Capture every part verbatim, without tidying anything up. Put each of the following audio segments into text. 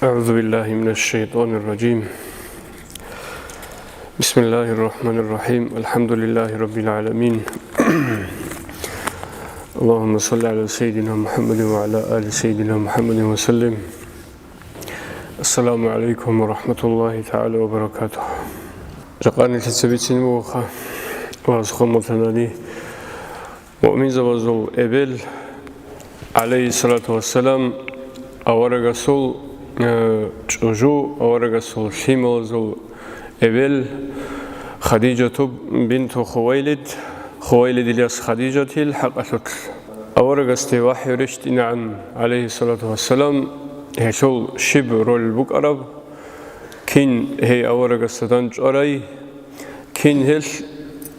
أعوذ بالله من الشيطان الرجيم. بسم الله الرحمن الرحيم. الحمد لله رب العالمين. اللهم صل على سيدنا محمد وعلى آل سيدنا محمد وسلم. السلام عليكم ورحمة الله تعالى وبركاته. Жакъа нилъеца бицин бугоха, ваз хъуматанани. Муъминзабазул эбел, гӀалайгьиссалату вассалам, аварагасул, э, чӀужу, аварагасул лъималазул эбел Хадижату бинту Хувайлид, Хувайлидил яс Хадижатил хӀакъалъулъ. Аварагасде вахӀю рещтӀинегӀан, гӀалайгьиссалату вассалам, гьелъул щиб роль букӀараб, кин гьей аварагасда дандчӀварай, кин гьелъ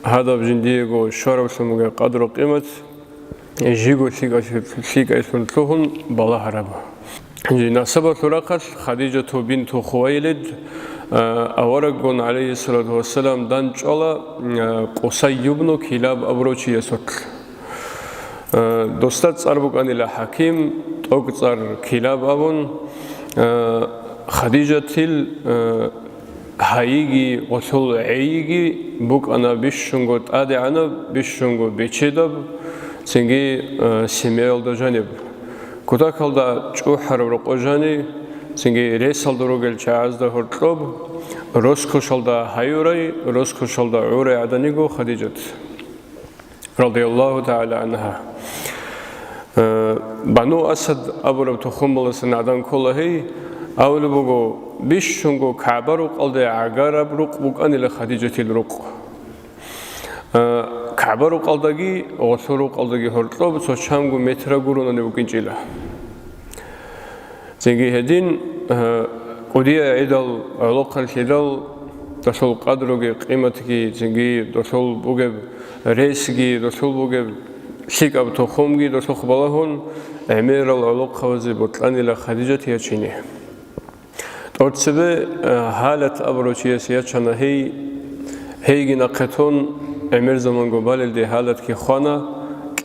гьадаб жиндиего щвараблъун бугеб къадру-къимат, жиго лъикӀа-, лъикӀайлъун лъугьун балагьараб. Жи насабалъул рахъалъ Хадижату бинту Хувайлид, а, авараггун, гӀалайгьиссалату вассалам, дандчӀвала, а, Къусай ибну Килаб абурав чиясулъ. А, досда цӀар букӀанила ХӀаким, тӀокӀцӀар Килаб абун, а, Хадижатил, а, гьайиги, гъолъул гӀейиги букӀана бищунго тӀадегӀанаб, бищунго бечедаб, цинги, э, семиялда жаниб. Кутакалда чӀухӀараб рокъо жани, цинги ресалда ругел чагӀазда гьоркьоб, роскошалда гьаюрай, роскошалда гӀурай гӀаданиго Хадижат. Радияллагьу тагӀала гӀангьа. Э, Бану Асад абураб тухумаласан гӀадан ккола гьей, абулеб буго, бищунго КагӀба-рукъалде гӀагараб рукъ букӀанила Хадижатил рукъ. Э, КагӀба-рукъалдаги гъолъул рукъалдаги гьоркьоб цо чанго метра гуронани букӀинчӀила. Цинги гьедин, э, кӀудияй гӀидал гӀолохъанлъидал, долъул къадруги къиматги, цинги долъул бугеб ресги, долъул бугеб лъикӀаб тухумги долъухъ балагьун, гӀемерал гӀолохъабазе бокьанила Хадижат ячине. ТӀоцебе, э, Гьалат абурав чияс ячана гьей, гьейги нахъе тун, гӀемер заманго балелде Гьалатги хвана,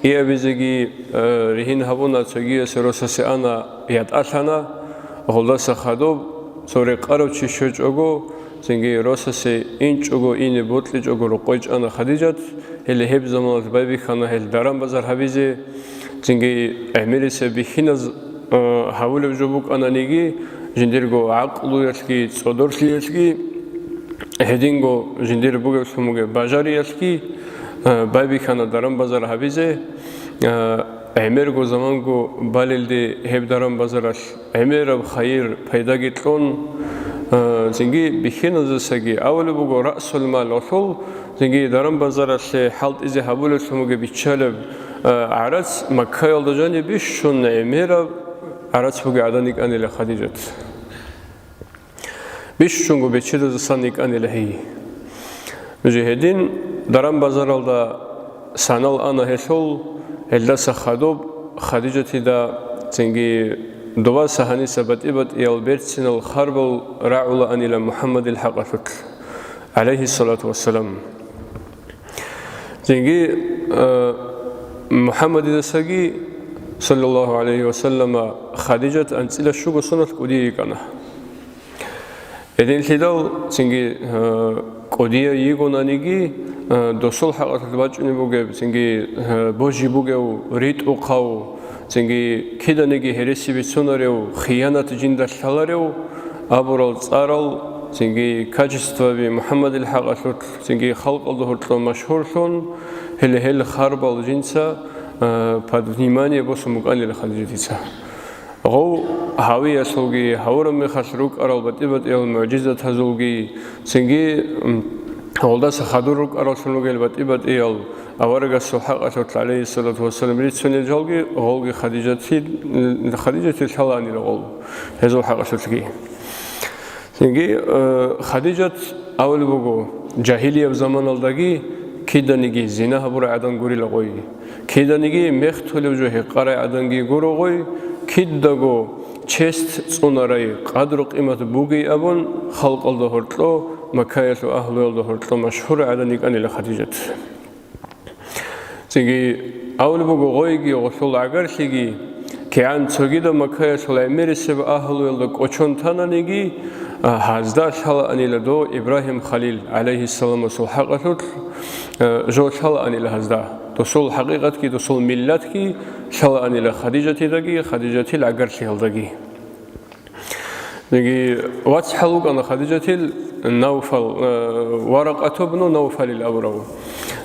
кӀиабизеги, э, ригьин гьабуна, цогиясе росасе ана, ятӀалъана, гъолдаса хадуб, цо рекъарав чи щвечӀого, цинги росасе инчӀого, ине бокьичӀого рокъой чӀана Хадижат, гьеле гьеб заманалъ байбихьана гьел даран-базар гьабизе, цинги гӀемерисеб бихьиназ, э, гьавулев жо букӀананиги, жиндирго гӀакълуялъги, цӀодорлъиялъги, гьединго жиндир бугеблъун бугеб бажариялъги, э, байбихьана даран-базар гьабизе, э, гӀемерго заманго балелде гьеб даран-базаралъ гӀемераб хайир пайдаги кьун, э, цинги бихьиназесаги абулеб буго, раъсул мал гъолъул, цинги даран-базаралъе хӀалтӀизе гьабулеблъун бугеб биччалеб, э, гӀарац Маккаялда жаниб бищун гӀемераб гӀарац бугеб гӀадан йикӀанила Хадижат. Бищунго бечедазасан йикӀанила гьей. Нуж гьедин даран-базаралда санал ана гьелъул, гьелдаса хадуб Хадижатида цинги дуваса гьаниса батӀи-батӀиял берцинал харбал рагӀулаанила МухӀаммадил хӀакъалъулъ, гӀалайгьиссалату вассалам. Цинги, э, МухӀаммадидасаги, саллаллагьу гӀалайгьи ва саллама, Хадижат анцӀила щуго соналъ кӀудияй йикӀана. Гьединлъидал цинги, э, кӀудияй йигонаниги, э, досул хӀакъалъулъ бачӀунеб бугеб, цинги, э, божи бугев, ритӀухъав, цинги киданиги гьереси бицунарев, хиянат жинда лъаларев абурал цӀарал, цинги качестваби МухӀаммадил хӀакъалъулъ, цинги халкъалда гьоркьоб машгьурлъун, гьеле гьел харбал жинца, э, под внимание босун букӀанила Хадижатица. Гъов гьавиялъулги, гьавураб мехалъ рукӀарал батӀи-батӀиял мугӀжизатазулги, цинги, м, гъолдаса хадур рукӀараллъун ругел батӀи-батӀиял аварагасул хӀакъалъулъ, гӀалайгьиссалату вассалам, рицунел жалги, гъолги Хадижати-, Хадижатил лъалаанила гъол гьезул хӀакъалъулъги. Цинги, э, Хадижат абулеб буго, жагьилияб заманалдаги киданиги зина гьабурай гӀадан гурила гъой. Киданиги мехтулев жо гьекъарай гӀаданги гуро гъой, кидаго чест цӀунарай, къадру-къимат бугей абун, халкъалда гьоркьо, Маккаялъул агьлуялда гьоркьо машгьур гӀадан йикӀанила Хадижат. Цинги абулеб буго, гъойги гъолъул гӀагарлъиги КигӀан цогидаб Маккаялъул гӀемерисеб агьлуялда кӀочон тананиги, а, гьазда лъалаанила дов Ибрагьим Халил, гӀалайгьиссаламасул хӀакъалъулъ, а, жо лъалаанила гьазда. Досул хӀакъикъатги, досул миллатги лъалаанила Хадижатидаги, Хадижатил гӀагарлъиялдаги. Яги вацгӀал вукӀана Хадижатил Навфал, э, Варакъат ибну Навфалил абурав.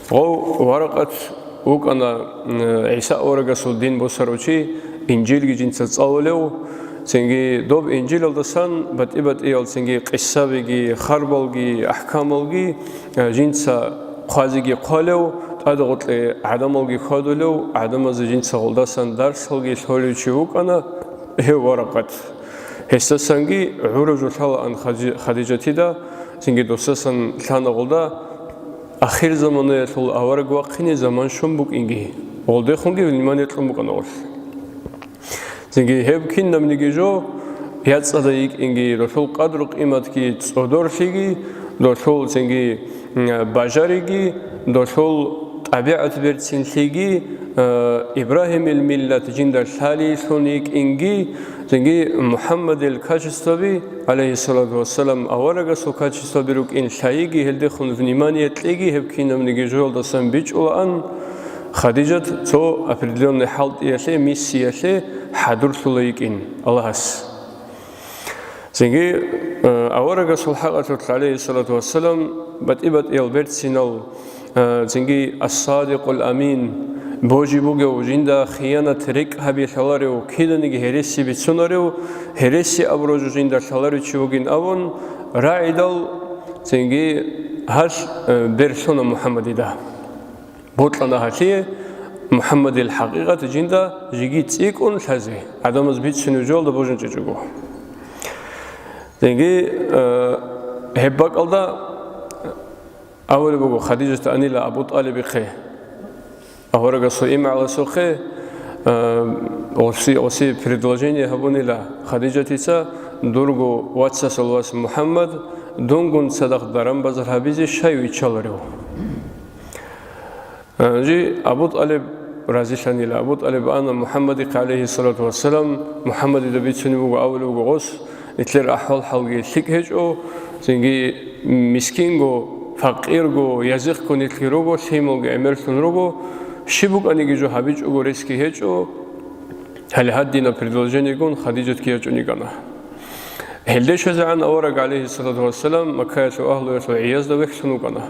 Гъов Варакъат вукӀана, э, ГӀиса аварагасул дин босарав чи, Инжилги жинца цӀалулев, цинги доб Инжилалдасан батӀи-батӀиял цинги къисабиги, харбалги, ахӀкамалги, э, жинца хъвазеги хъвалев, тӀадгъоркье гӀадамалги хьвадулев, гӀадамазе жинца гъолдасан дарсалги лъолев чи вукӀана гьев Варакъат. Гьесдасанги гӀураб жо лъалаан Хаджи-, Хадижатида, цинги досдасан лъана гъолда, ахирзаманаялъул авараг вахъине заман щун букӀинги, гъолдехунги внимание кьун букӀана гъолъ. Цинги гьеб кинабниги жо, яцӀцӀадай йикӀинги, долъул къадру-къиматги цӀодорлъиги, долъул цинги, м, бажариги, долъул тӀабигӀат берцинлъиги, э, Ибрагьимил миллат жинда лъалийлъун йикӀинги, цинги МухӀаммадил качестваби, гӀалайгьиссалату вассалам, аварагасул качестваби рукӀин лъайиги, гьелдехун внимание кьеги, гьеб кинабниги жоялдасан бичӀчӀулаан, Хадижат цо определённый хӀалтӀиялъе, миссиялъе хӀадурлъула йикӀин Аллагьас. Цинги, э, аварагасул хӀакъалъулъ, гӀалайгьиссалату вассалам, батӀи-батӀиял берцинал, э, цинги ас-Садикъул Амин, божи бугев, жинда хиянат рекӀ гьаби лъаларев, киданиги гьереси бицунарев, гьереси абурав жо жинда лъаларев чи вугин абун, рагӀидал цинги гьалъ, э, берлъуна МухӀаммадида. Бокьана гьалъие МухӀаммадил хӀакъикъат жинда жеги цӀикӀкӀун лъазе, гӀадамаз бицунев жоялда божун чӀечӀого. Цинги, э, гьеб бакӀалда абулеб буго Хадижат анила Абу ТӀалибихъе, аварагасул имгӀаласухъе, э, гъоси, гъоси предложение гьабунила Хадижатица: «Дурго вацасул вас МухӀаммад дунгун цадахъ даран-базар гьабизе щай виччаларев?» Гьанже Абу ТӀалиб разилъанила. Абу ТӀалиб ана МухӀаммадихъе, гӀалайгьиссалату вассалам, МухӀаммадида бицунеб буго, абулеб буго гъос, нилъер ахӀвал-хӀалги лъикӀ гьечӀо, цинги мискинго, факъирго, язихъго нилъги руго, лъималги гӀемерлъун руго, щиб букӀаниги жо гьабичӀого ресги гьечӀо. Гьале гьадинаб предложениегун Хадижатги ячӀун йикӀана. Гьелде щвезегӀан авараг, гӀалайгьиссалату вассалам, Маккаялъул агьлуялъул гӀиязда вехьлъун вукӀана.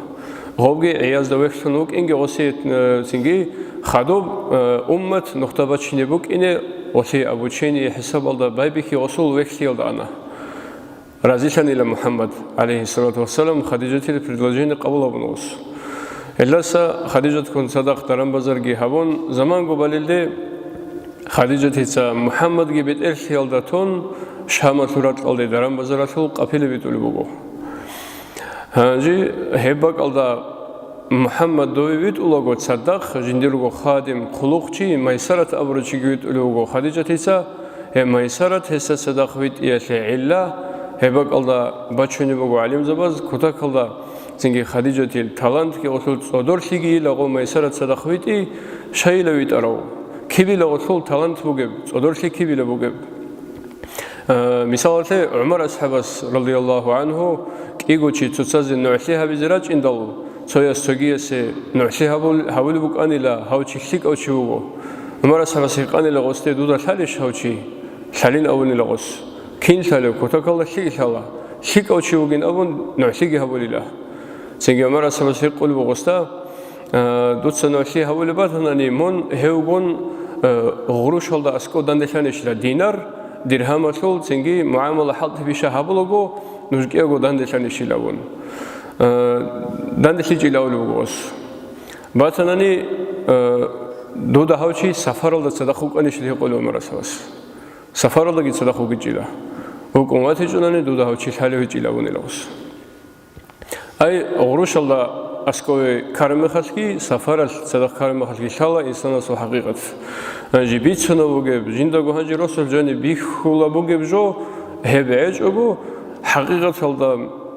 Гъобги гӀиязда вехьлъун вукӀинги гъосие, э, цинги хадуб, э, уммат нухда бачине букӀине гъолъие обучение хӀисабалда байбихьи гъосул вехьлъиялда ана. Разилъанила МухӀаммад, гӀалайгьиссалату вассалам, Хадижатил предложение къабул гьабун гъос. Гьелдаса Хадижатккун цадахъ даран-базарги гьабун, заманго балелде Хадижатица МухӀаммадги бетӀерлъиялда тун, Шамалъул ракьалде даран-базаралъул къапила битӀулеб буго. Гьанже гьеб бакӀалда МухӀаммад дове витӀулаго цадахъ жиндирго хадим, хъулухъчи Майсарат абурав чиги витӀулев вуго Хадижатица. Гьеб Майсарат гьесда цадахъ витӀиялъе гӀилла, гьеб бакӀалда бачунеб буго гӀалимзабаз, кутакалда цинги Хадижатил талантги гъолъул цӀодорлъиги йила гъо Майсарат цадахъ витӀи, щайила витӀарав, кибила гъолъул талант бугеб, цӀодорлъи кибила бугеб. Э, мисалалъе, ГӀумар асхӀабас, радияллагьу гӀангьу, кӀиго чи цоцазе нугӀлъи гьабизе рачӀиндал, цояс цогиясе нугӀлъи гьабул-, гьабулеб букӀанила, гьав чи лъикӀав чи вуго. ГӀумар асхӀабас гьикъанила гъосде: «Дуда лъалищ гьав чи?» «Лъалин», — абунила гъос. «Кин лъалев? Кутакалда лъикӀ лъала. ЛъикӀав чи вугин», — абун, нугӀлъиги гьабулила. Цинги ГӀумар асхӀабас гьикъулеб буго гъосда: «Э, дуца нугӀлъи гьабулеб батанани, мун гьевгун, э, гъурушалда аскӀов данделъанищила, динар, диргьамалъул цинги мугӀамала хӀалтӀи-пиша гьабулаго, нуж кӀиявго данделъанищилавун». Э, данделъичӀила абулеб буго гъос. Батанани, э, дуда гьав чи сафаралда цадахъ вукӀанищила гьикъулев ГӀумар асхӀабас. Сафаралдаги цадахъ вугичӀила. ВукӀун ватичӀунани дуда гьав чи лъалев гьечӀила абунила гъос. Ай, гъурушалда аскӀове ккараб мехалъги, сафаралъ цадахъ ккараб мехалъги лъала инсанасул хӀакъикъат. Гьанже бицунеб бугеб, жиндаго гьанже росулъ жаниб бихьулеб бугеб жо, гьеб гьечӀого, хӀакъикъаталда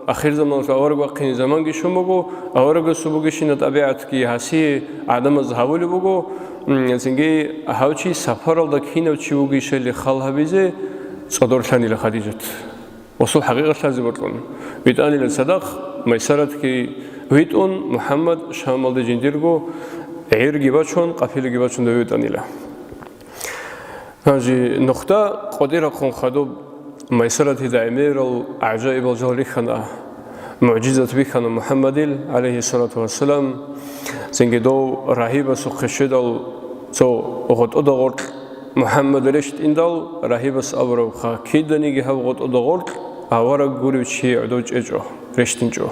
ахирзаманалъ авараг вахъине заманги щун буго, аварагасул бугебщинаб тӀабигӀатги гьасие гӀадамаз гьабулеб буго, М, цинги гьав чи сапаралда кинав чи вугищали хал гьабизе цӀодорлъанила Хадижат. Расул хӀакъикъат лъазе бокьун. ВитӀанила цадахъ Майсаратги витӀун, МухӀаммад Шамалде жиндирго гӀирги бачун, къафилаги бачун дов витӀанила. Гьанже нухда къотӀи рахъун хадуб Майсаратида гӀемерал гӀажаибал жал рихьана, мугӀжизат бихьана МухӀаммадил, гӀалайгьиссалату вассалам, цинги дов рагьибасухъе щведал цо гъотӀода гъоркь МухӀаммад рещтӀиндал, рагьибас абурабха, киданиги гьаб гъотӀода гъоркь авараг гурев чи гӀодов чӀечӀо, рещтӀинчӀо.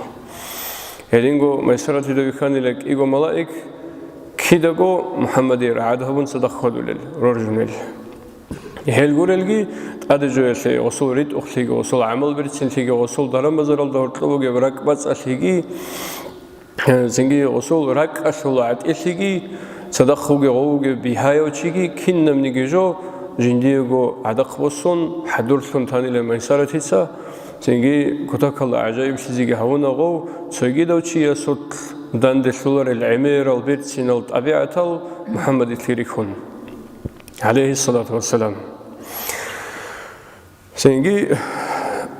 Гьединго Майсаратида вихьанила кӀиго малаик, кидаго МухӀаммаде рагӀад гьабун цадахъ хьвадулел, роржунел. Гьел гурелги, тӀаде жоялъе гъосул ритӀухълъиги, гъосул гӀамал берцинлъиги, гъосул даран-базаралда гьоркьоб бугеб ракӀбацӀалъиги, цинги гъосул ракӀалъул гӀатӀилъиги, цадахъ вугев гъов вугев бигьаяв чиги, кинабниги жо жиндиего гӀадахъ босун, хӀадурлъун танила Майсаратица, цинги кутакалда гӀажаиблъизеги гьавуна гъов, цогидав чиясулъ данделъуларел гӀемерал берцинал тӀабигӀатал МухӀаммадилъе рихьун, гӀалайгьиссалату вассалам. Цинги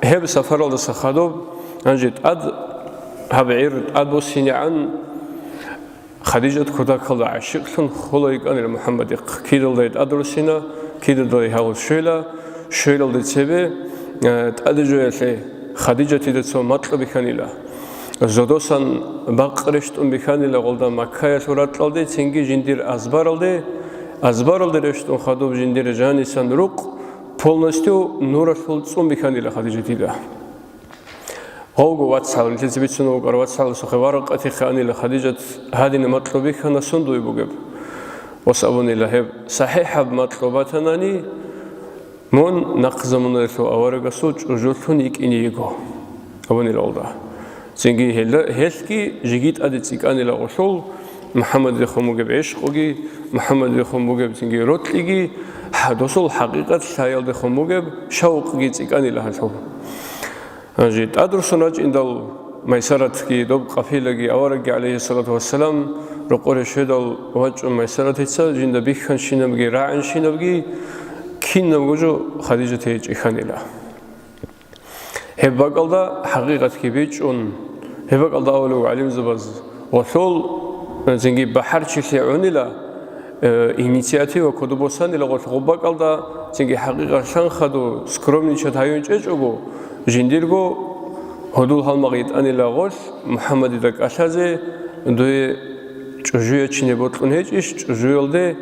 гьеб сапаралдаса хадуб, гьанже тӀад, гьаб гӀир тӀад буссинегӀан, Хадижат кутакалда гӀащикълъун хола йикӀанила МухӀаммадихъ. Кидалдай тӀад руссина, кидалдай гьагъуз щвела, щвелалде цебе, э, тӀаде жоялъе Хадижатида цо макьу бихьанила. Зодосан бакъ рещтӀун бихьанила гъолда Маккаялъул ракьалде, цинги жиндир азбаралде, азбаралде рещтӀун хадуб жиндир жанисан рукъ полностью нуралъул цӀун бихьанила Хадижатида. Гъовго вацгӀал, нилъеца бицун вукӀар вацгӀаласухъе варакъатихъе анила Хадижат гьадинаб макьу бихьана сундуе бугеб. Ос абунила гьеб, сахӀихӀаб макьу батанани, мун нахъ заманаялъул аварагасул чӀужулъун йикӀине йиго, абунила гъолда. Цинги гьелда-, гьелъги жеги тӀаде цӀикӀкӀанила гъолъул, МухӀаммадидехун бугеб гӀишкъуги, МухӀаммадидехун бугеб цинги рокьиги, хӀа-, досул хӀакъикъат лъаялдехун бугеб шавкъги цӀикӀкӀанила гьалъул. Гьанже тӀадруссун рачӀиндал Майсаратги, доб къафилаги, аварагги, гӀалайгьиссалату вассалам, рокъоре щведал вачӀун Майсаратица жинда бихьанщинабги рагӀанщинабги кинабго жо Хадижатие чӀихьанила. Гьеб бакӀалда хӀакъикъатги бичӀчӀун, гьеб бакӀалда абулев гӀалимзабаз, гъолъул, э, цинги бахӀарчилъи гӀунила, э, инициатива кодоб босанила гъолъ гъоб бакӀалда, цинги хӀакъикъатлъан хадур скромничать гьаюн чӀечӀого, жиндирго гьудул-гьалмагъ йитӀанила гъолъ МухӀаммадида кӀалъазе, дуе чӀужу ячине бокьун гьечӀищ, чӀужуялде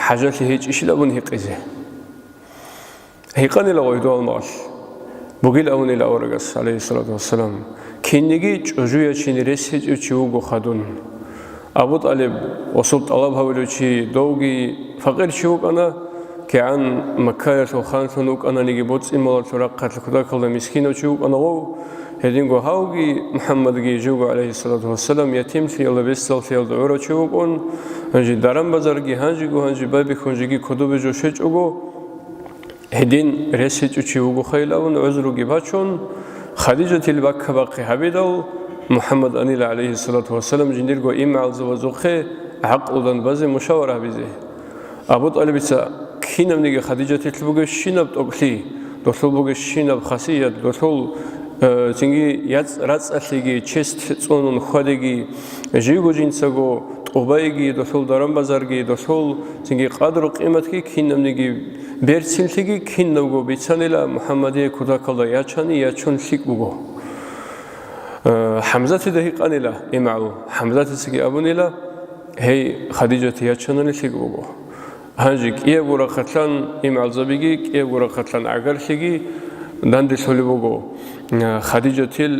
хӀажалъи гьечӀищил абун гьикъизе. Гьикъанила гъой дугьал-магъал. Бугил абунила аварагас, гӀалайгьиссалату вассалам, кинниги чӀужу ячин рес гьечӀев чи вуго хадун. Абу ТӀалиб, гъосул тӀалаб гьавулев чи, довги факъир чи вукӀана, кигӀан Маккаялъул ханлъун вукӀананиги, боцӀи-малалъул рахъалъ кутакалда мискинав чи вукӀана гъов, гьединго гьавги МухӀаммадги живго, гӀалайгьиссалату вассалам, ятимлъиялда, бесдаллъиялда гӀурав чи вукӀун, гьанже даран-базарги гьанжего, гьанже байбихьун жеги кодобе жо щвечӀого, гьедин рес гьечӀев чи вугохайилавун гӀузруги бачун, Хадижатил баккабахъи гьабидал, МухӀаммад анила, гӀалайгьиссалату вассалам, жиндирго имгӀалзабазухъе гӀакълудан базе мушавара гьабизе. Абу ТӀалибица кинабниги Хадижатилъ бугебщинаб тӀокӀлъи, долъул бугебщинаб хасият, долъул, э, цинги яц-, рацӀцӀалъиги, чест цӀунун хьвадиги, живго жинцаго тӀубайги, долъул даран-базарги, долъул цинги къадру-къиматги кинабниги берцинлъиги кинабго бицанила МухӀаммадие кутакалда ячани ячун лъикӀ буго. Э, ХӀамзатида гьикъанила имгӀал. ХӀамзатицаги абунила, гьей, Хадижат ячанани лъикӀ буго. Гьанже кӀиябго рахъалъан имгӀалзабиги, кӀиябго рахъалъан гӀагарлъиги данделъулеб буго. Э, Хадижатил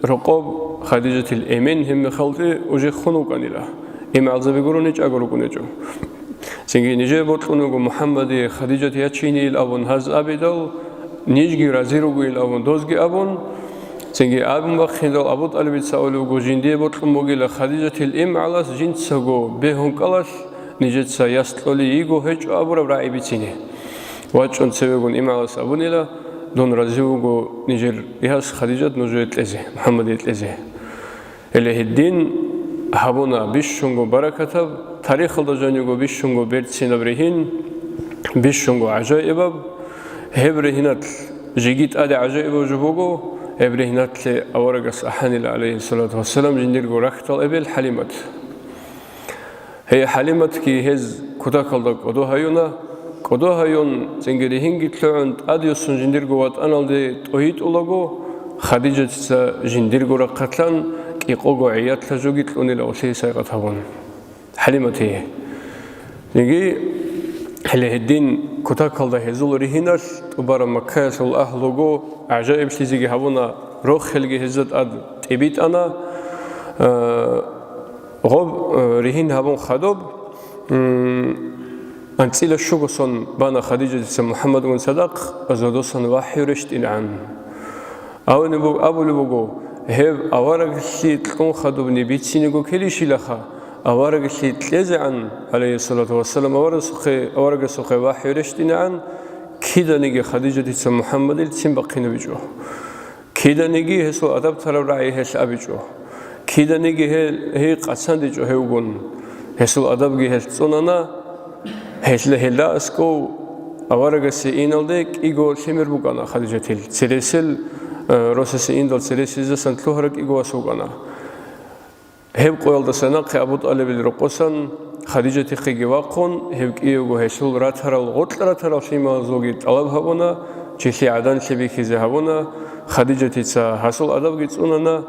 рокъоб, Хадижатил эмен гьебмехалде уже хун вукӀанила. ИмгӀалзаби гурони чӀаго рукӀунечӀо. Цинги нижее бокьун вуго МухӀаммадие Хадижат ячинейил абун гьаз абидал, нижги рази ругойил абун дозги абун, цинги абун бахъиндал Абу ТӀалибица абулеб буго, жиндие бокьун бугила Хадижатил имгӀалас жинцаго бегьун кӀалалъ нижеца яс кьолей йиго гьечӀо абураб рагӀи бицине. ВачӀун цевегун имгӀалас абунила, дун рази вуго нижер яс Хадижат нужее кьезе, МухӀаммадие кьезе. Гьеле гьедин гьабуна бищунго баракатаб, Тарихалда жаниго бищунго берцинаб ригьин, бищунго гӀажаибаб. Гьеб ригьиналъ жеги тӀаде гӀажаибаб жо буго, гьеб ригьиналъе аварагас ахӀанила, гӀалайгьиссалату вассалам, жиндирго рахьдал эбел ХӀалимат. Гьей ХӀалиматги гьез кутакалда кӀодо гьаюна, кӀодо гьаюн, цинги ригьинги лъугӀун, тӀадвуссун жиндирго ватӀаналде тӀугьитӀулаго, Хадижатица жиндирго рахъалъан кӀикъого гӀиялъа жоги кьунила уллие сайгъат гьабун. ХӀалиматие. Цинги, гьеле гьедин кутакалда гьезул ригьиналъ тӀубараб Маккаялъул агьлуго гӀажаиблъизеги гьабуна, рохелги гьезда тӀад тӀибитӀана. Э, гъоб, э, ригьин гьабун хадуб, м, анцӀила щуго сон бана Хадижатица МухӀаммадгун цадахъ, зодосан вахӀю рещтӀинегӀан. Абулеб-, абулеб буго, гьеб авараглъи кьун хадубни бициниго ккелищилаха, авараглъи кьезегӀан, гӀалайгьиссалату вассалам, аварагасухъе, аварагасухъе вахӀю рещтӀинегӀан, киданиги Хадижатица МухӀаммадил ццин бахъинабичӀо. Киданиги гьесул адаб тараб рагӀи гьелъ абичӀо. Киданиги гьел, гьей къацандичӀо гьевгун. Гьесул адабги гьелъ цӀунана. Гьелъ-, гьелда аскӀов аварагасе иналде кӀиго лъимер букӀана Хадижатил. Цересел, э, росасе индал цересезасан лъугьараб кӀиго вас вукӀана. Гьеб къоялдаса нахъе Абу ТӀалибил рокъосан Хадижатихъеги вахъун, гьев кӀиявго гьелъул ратарал, гъоркь ратарал лъималазулги тӀалаб гьабуна, чилъи гӀаданлъи бихьизе гьабуна. Хадижатица гьасул адабги цӀунана,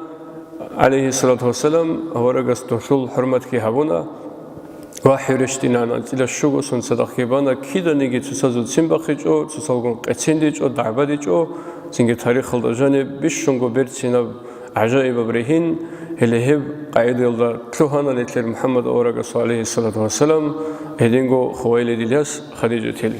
гӀалайгьиссалату вассалам, аварагас долъул хӀурматги гьабуна. ВахӀю рещтӀинан анцӀила щуго сон цадахъги бана, киданиги цоцазул ццин бахъичӀо, цоцалгун къецциндичӀо, дагӀбадичӀо, цинги тарихалда жаниб бищунго берцинаб гӀажаибаб ригьин, гьеле гьеб къагӀидаялда лъугьана нилъер МухӀаммад аварагасул, гӀалайгьиссалату вассалам, гьединго Хувайлидил яс Хадижатил.